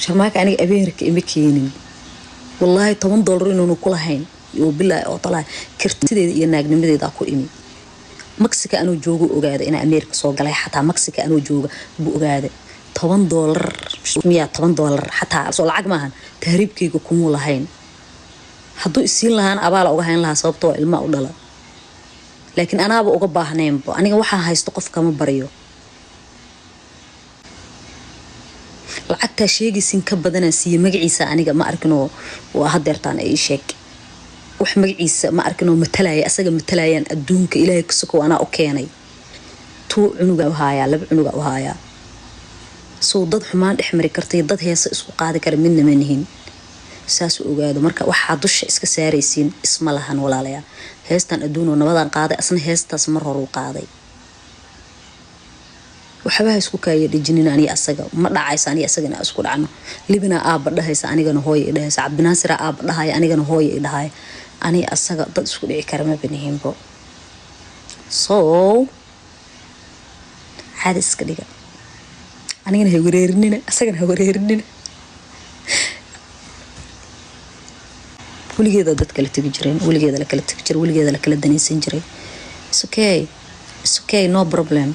Sharmaaka aniga Ameerika ima keenin. Wallaahi $10 inuunu ku lahayn oo bilaahi oo talaha, kartideeda iyo naagnimadeeda ku imi. Mexico anuu joogo ogaada inaa Ameerika soo galay. Xataa Mexico anuu jooga buu ogaada. $10 miyaa? $10 xataa soo lacag maahan. Tahriibkayga kumuu lahayn. Hadduu isiin lahaan, abaala uga hayn lahaa, sababtoo ilmaa u dhala, laakiin anaaba uga baahnaynba. Aniga waxaan haysto qof kama baryo. Lacagtaa sheegaysin ka badanaa siiye. Magaciisa aniga ma arkinoo, waa hadeertaan ii sheeg wax magaciisa ma arkinoo matalaya, asaga matalayaan adduunka Ilaahay ka sokow anaa u keenay. Tuu cunuga u haayaa, laba cunuga u haayaa. Sow dad xumaan dhex mari kartay, dad heesa isku qaadi kara midna ma nihin. Saas u ogaado. Marka waxaa dusha iska saaraysiin isma lahan, walaalayaal. Heestan adduunoo nabadan qaaday, asna heestaas mar horuu qaaday. Waxbaha isku kaaya dhejinin. Aniga asaga ma dhacaysa, aniga asaga inaa isku dhacno. Libinaa aaba dhahaysa, anigana hooya i dhahaysa. Cabdinaasiraa aaba dhahaya, anigana hooya i dhahaya. Aniga asaga dad isku dhici kara ma banihinbo. So caadi iska dhiga. Anigana ha wareerinina, asagana ha wareerinina. Weligeeda dad kala tegi jireen, weligeeda la kala tegi jiray, weligeeda la kala danaysan jiray. It's okay, it's okay, no problem.